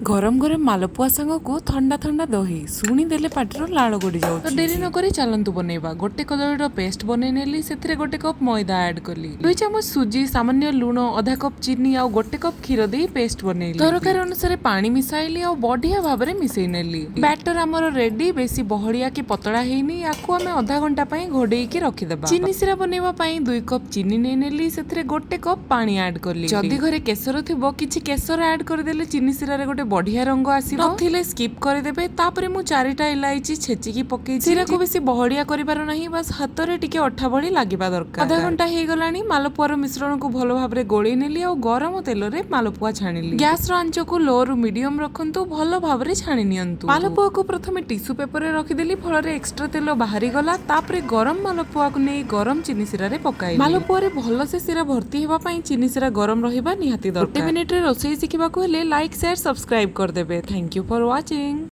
ଗରମ ଗରମ ମାଲପୁଆ ସାଙ୍ଗକୁ ଥଣ୍ଡା ଥଣ୍ଡା ଦହି, ଶୁଣିଦେଲେ ପାଟିରୁ ଲାଳ ଗଡ଼ି ଯାଉଛି। ତ ଡେରି ନକରି ଚାଲନ୍ତୁ ବନେଇବା। ଗୋଟେ କଦଳୀର ପେଷ୍ଟ ବନେଇ ନେଲି। ସେଥିରେ 1 କପ୍ ମଇଦା ଆଡ୍ କଲି। 2 ଚାମଚ ସୁଜି, ସାମାନ୍ୟ ଲୁଣ, ଅଧା କପ୍ ଚିନି ଆଉ 1 କପ୍ କ୍ଷୀର ଦେଇ ପେଷ୍ଟ ବନେଇଲି। ଦରକାର ଅନୁସାରେ ପାଣି ମିଶାଇଲି ଆଉ ବଢିଆ ଭାବରେ ମିଶେଇ ନେଲି। ବ୍ୟାଟର ଆମର ରେଡି। ବେଶୀ ବହଳିଆ କି ପତଳା ହେଇନି। ୟାକୁ ଆମେ ଅଧା ଘଣ୍ଟା ପାଇଁ ଘୋଡେଇକି ରଖିଦେବା। ଚିନି ସିରା ବନେଇବା ପାଇଁ 2 କପ୍ ଚିନି ନେଇ ନେଲି। ସେଥିରେ 1 କପ୍ ପାଣି ଆଡ୍ କଲି। ଯଦି ଘରେ କେଶର ଥିବ, କିଛି କେଶର ଆଡ୍ କରିଦେଲେ ଚିନି ସିରାରେ ଗୋଟେ ବଢିଆ ରଙ୍ଗ ଆସିବ। ନଥିଲେ ସ୍କିପ୍ କରିଦେବେ। ତାପରେ ମୁଁ ଚାରିଟା ଇଲାଇଚି ଛେଚିକି ପକେଇଛି। ସିରାକୁ ବେଶୀ ବହଳିଆ କରିବାର ନାହିଁ, ବାସ୍ ହାତରେ ଟିକେ ଅଠା ଭଳି ଲାଗିବା ଦରକାର। ଅଧା ଘଣ୍ଟା ହେଇଗଲାଣି। ମାଲପୁଆର ମିଶ୍ରଣକୁ ଭଲ ଭାବରେ ଗୋଳେଇ ନେଲି ଆଉ ଗରମ ତେଲରେ ମାଲପୁଆ ଛାଣିଲି। ଗ୍ୟାସର ଆଞ୍ଚକୁ ଲୋ ରୁ ମିଡିୟମ ରଖନ୍ତୁ। ଭଲ ଭାବରେ ଛାଣି ନିଅନ୍ତୁ। ମାଲପୁଆକୁ ପ୍ରଥମେ ଟିସୁ ପେପରରେ ରଖିଦେଲି, ଫଳରେ ଏକ୍ସଟ୍ରା ତେଲ ବାହାରିଗଲା। ତାପରେ ଗରମ ମାଲପୁଆକୁ ନେଇ ଗରମ ଚିନି ସିରାରେ ପକାଇଲି। ମାଲପୁଆରେ ଭଲସେ ସିରା ଭର୍ତ୍ତି ହେବା ପାଇଁ ଚିନି ସିରା ଗରମ ରହିବା ନିହାତି ଦରକାର। 1 ମିନିଟରେ ରୋଷେଇ ଶିଖିବାକୁ ହେଲେ ଲାଇକ୍, ସେୟାର, ସବସ୍କ୍ରାଇବ କରିଦେବେ। Thank you for watching.